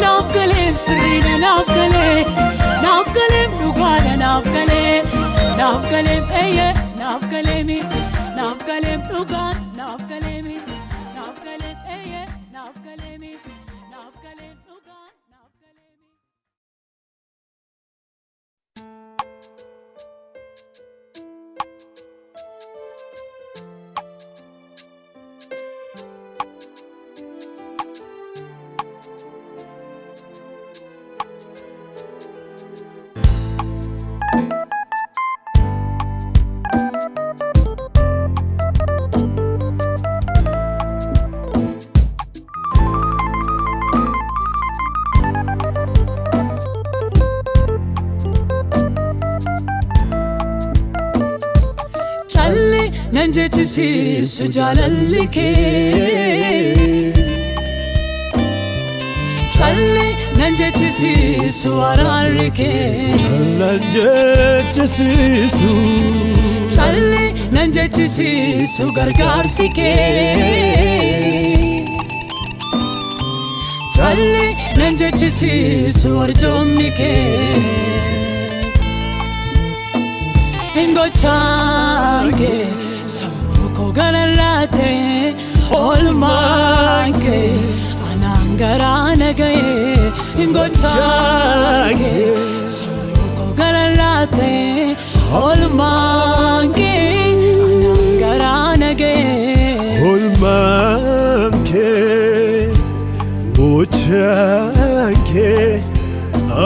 naaf galeem sirriidha naaf galee naaf galeem dhugaadha naaf galee naaf galeem eeyye naaf galeemi naaf galeem dhugaan naaf galeemi naaf galeem eeyye naaf galeemi naaf galeem dhugaan naaf galeemi. Calli nan jechisiisu jaalalli kee Calli nan jechisiisu araarri kee Nan jechisiisu Calli nan jechisiisu gargaarsi kee Calli nan jechisiisu arjoomni kee Gochaan kee sammuu koo gararraate oolmaan kee anaan garaa na ga'e gochaan kee sammuu koo gararraate oolmaan kee anaan garaa na ga'e. Oolmaan kee gochaan kee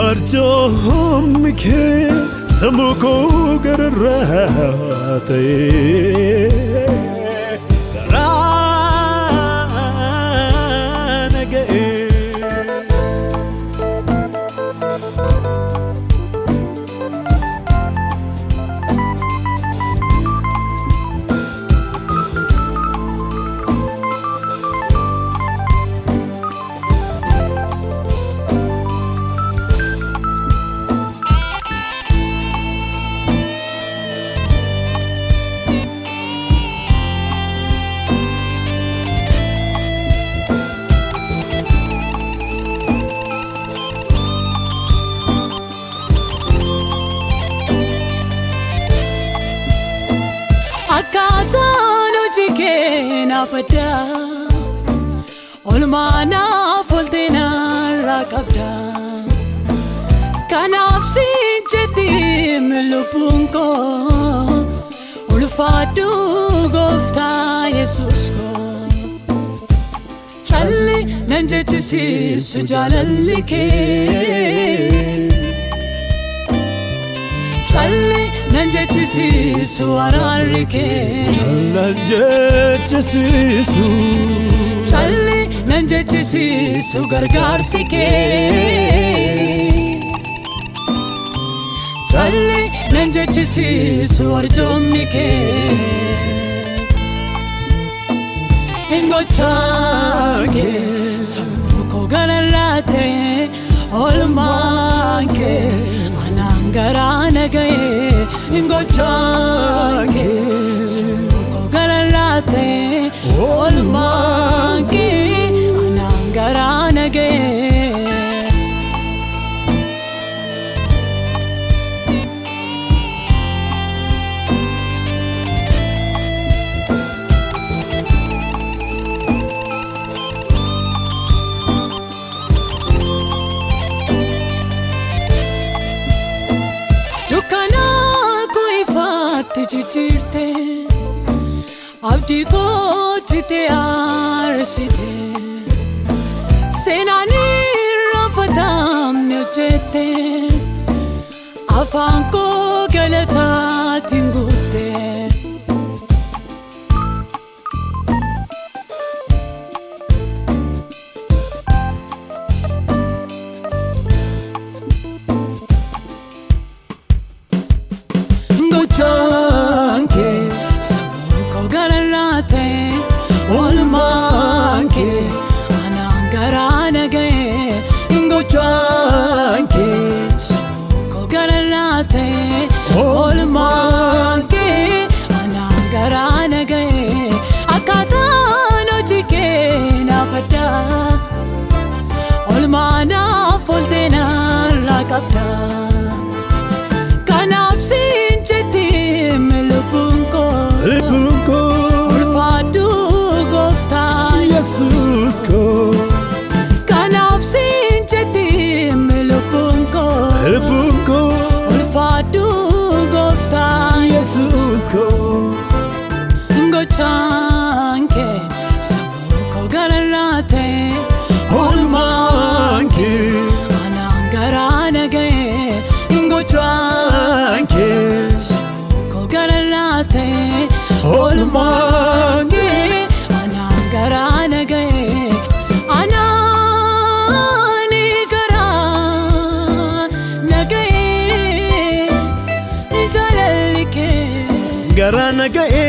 arjoomni kee sammuu koo gararraa ta'e garaa na ga'e. naaf adda Oolmaa naaf oolte narraa qabda Kanaaf siin jettim lubbuun koo Ulfaadhu gooftaa Yesuus koo Calli nan jechisiisu jaalalli kee Calli nan jechisiisu araarri kee Nan jechisiisu Calli nan jechisiisu gargaarsi kee Calli nan jechisiisu arjoomni kee Ingochaan kee sammuu koo gararraa ta'e oolmaan kee anaan garaa na ga'e Ingochaan kee sammuu koo gararraa ta'e oolmaan kee anaan garaa na ga'e. Dukkana koo ifaatti jijjiirte abdii koo cite aarsite seenaan irraanfatamne hojjette afaan koo galataatiin guutte. Gochaan kee sammuu koo gararraa ta'e oolmaan kee anaan garaa na ga'e. Gochaan kee sammuu koo gararraa ta'e oolmaan kee anaan garaa na ga'e. Akkaataan hojii kee naaf adda oolmaa naaf oolte narraa qabda. Kanaaf siin jettim lubbuun koo Lubbuun koo Ulfaadhu gooftaa Yesuus koo Kanaaf siin jettim lubbuun koo Lubbuun koo Ulfaadhu gooftaa Yesuus koo Gochaan kee sammuu koo gararraa ta'e Oolmaan kee anaan garaa na ga'e. Gochaan kee sammuu koo gararraa ta'e Oolmaan kee anaan garaa na ga'e. Anaan garaa na ga'e jaalalli kee. Garaa na ga'e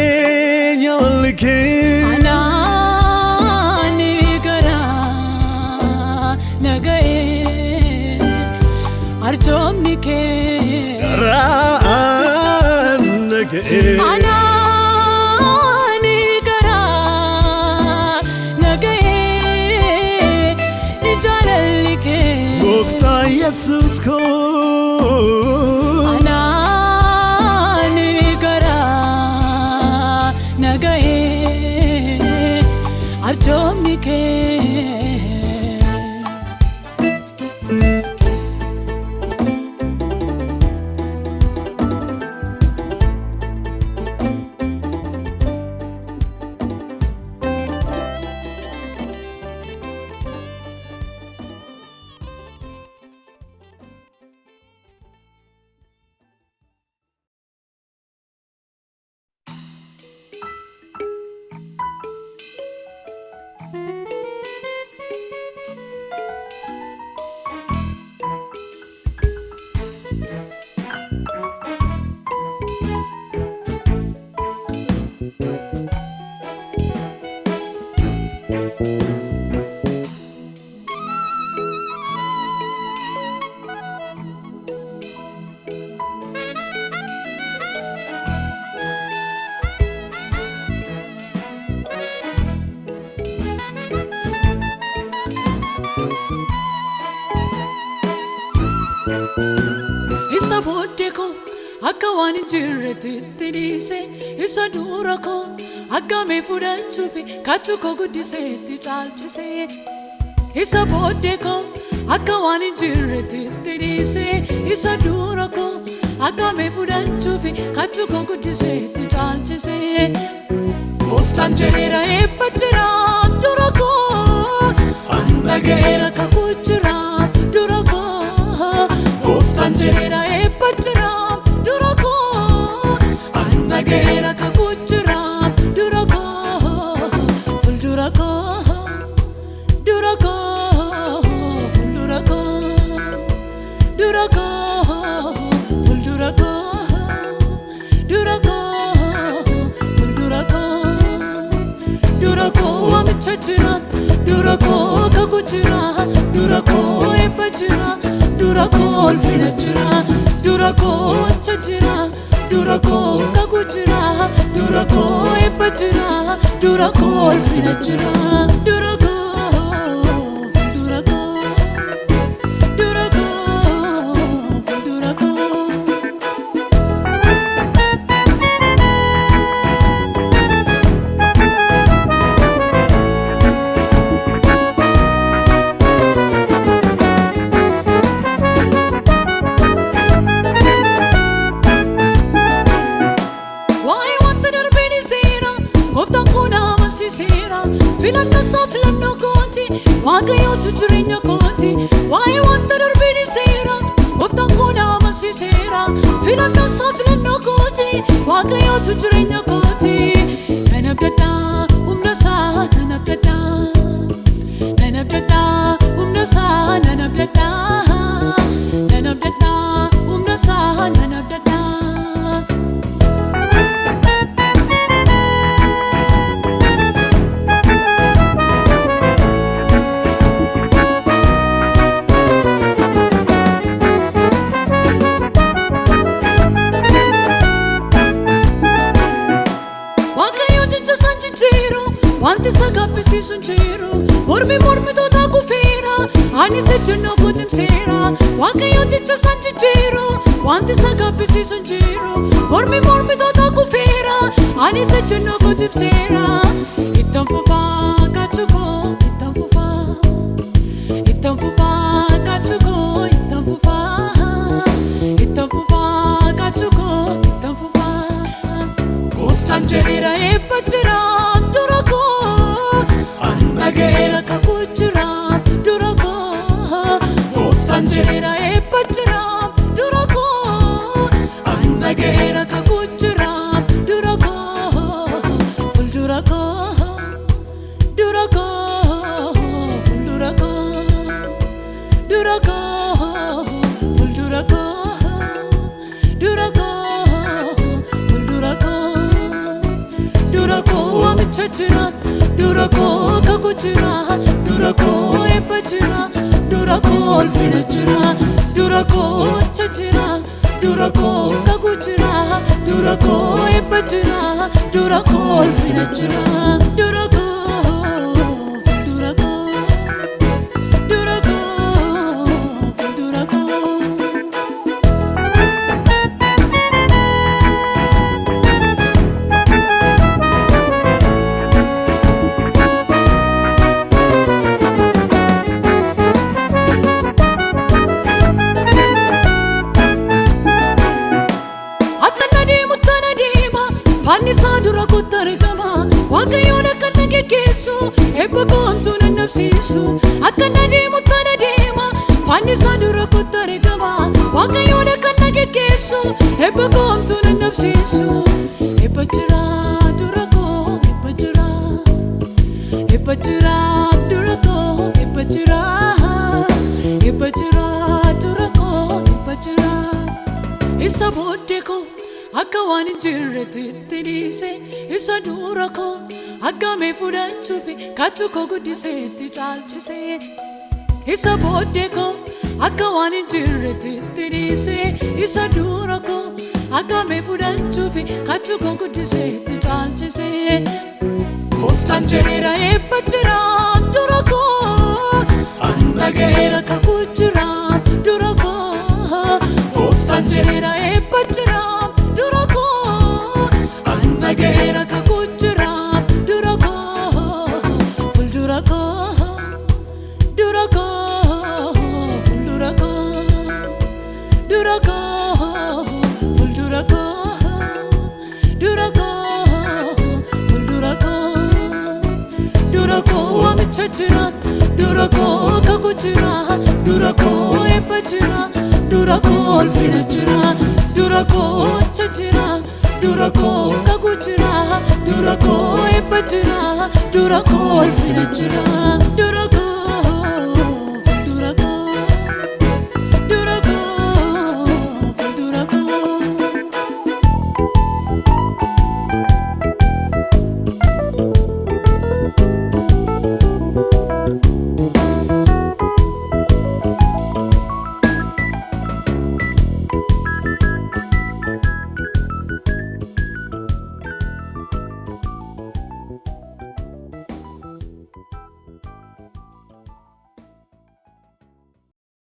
jaalalli kee Anaan garaa na ga'e arjoomni kee. Garaa na ga'e Anaan garaa na ga'e jaalalli kee. Gooftaa Yesuus koo Anaan garaa na ga'e arjoomni kee. Isa booddee koo akka waan hin jirretti itti dhiise isa dura koo akkamii fudhachuufi kaachuu koo guddisee itti caalchise isa booddee koo akka waan hin jirretti itti dhiise isa dura koo akkamii fudhachuufi kaachuu koo guddisee itti caalchise gooftaan jedheera eebba jira dura koo dhaga'eera kakuu jira dura koo gooftaan jedheera eebba jira dura koo dhaga'eera kakuu jira dura koo fuuldura koo dura koo fuuldura koo dura koo fuuldura koo dura koo fuuldura koo dura koo waamicha jira dura koo kakuu jira dura koo eebba jira dura koo ulfina jira dura koo waamicha jira dura koo kakuu jira dura koo eebba jira dura koo ulfina jira dura koo fuuldura koo dura koo fuuldura koo. Waa'ee wanta darbee ni seera, gooftaan kun amansiiseera. Filannoo isaa filannoo kooti, waaqayyootu jireenya kooti. Waa'ee wanta darbee ni seera, gooftaan kun amansiiseera. Filannoo isaa filannoo kooti, waaqayyootu jireenya kooti. Nan abdadhaa humna isaa nan abdadhaa. Nan abdadhaa humna isaa nan abdadhaa. Nan abdadhaa humna isaa nan abdadhaa. Waaqayyo jecha isaan jijjiiru wanti isa gabbisiisu hin jiru mormi mormitoota kufeera anis ejjennoo koo cimseera Waaqayyo jecha isaan jijjiiru wanti isa gabbisiisu hin jiru mormi mormitoota kufeera anis ejjennoo koo cimseera ittan fufaa kaachuu koo ittan fufaa ittan fufaa kaachuu koo ittan fufaa ittan fufaa kaachuu koo ittan fufaa. Gooftaan jedheera eebba jira dura koo dhaga'eera kakuu jira dura koo gooftaan jedheera eebba jira dura koo dhaga'eera kakuu jira dura koo fuuldura koo dura koo fuuldura koo dura koo fuuldura koo dura koo fuuldura koo dura koo waamicha jira dura koo kakuu jira dura koo eebba jira dura koo ulfina jira dura koo waamicha jira dura koo kakuu jira dura koo eebba jira dura koo ulfina jira dura koo fuuldura koo dura koo fuuldura koo. Akka na deemu tana deema, faanni isaa dura kootti argama. Waaqayyoon akka na geggeessu, eebba koomtuu na nabsiisu. Akka na deemu tana deema, faanni isaa dura kootti argama. Waaqayyoon akka na geggeessu, eebba koomtuu na nabsiisu. Eebba jira dura koo, eebba jira. Eebba jira dura koo, eebba jira. Eebba jira dura koo, eebba jira. Isa booddee koo akka waan hin jirretti itti dhiise isa dura koo akkamii fudhachuufi kaachuu koo guddisee itti caalchise isa booddee koo akka waan hin jirretti itti dhiise isa dura koo akkamii fudhachuufi kaachuu koo guddisee itti caalchise gooftaan jedheera eebba jira dura koo dhaga'eera kakuu jira dura koo gooftaan jedheera eebba jira. jira, dura koo kakuu jira, dura koo eebba jira, dura koo ulfina jira, dura koo ocha jira, dura koo kakuu jira, dura koo eebba jira, dura koo ulfina jira, dura.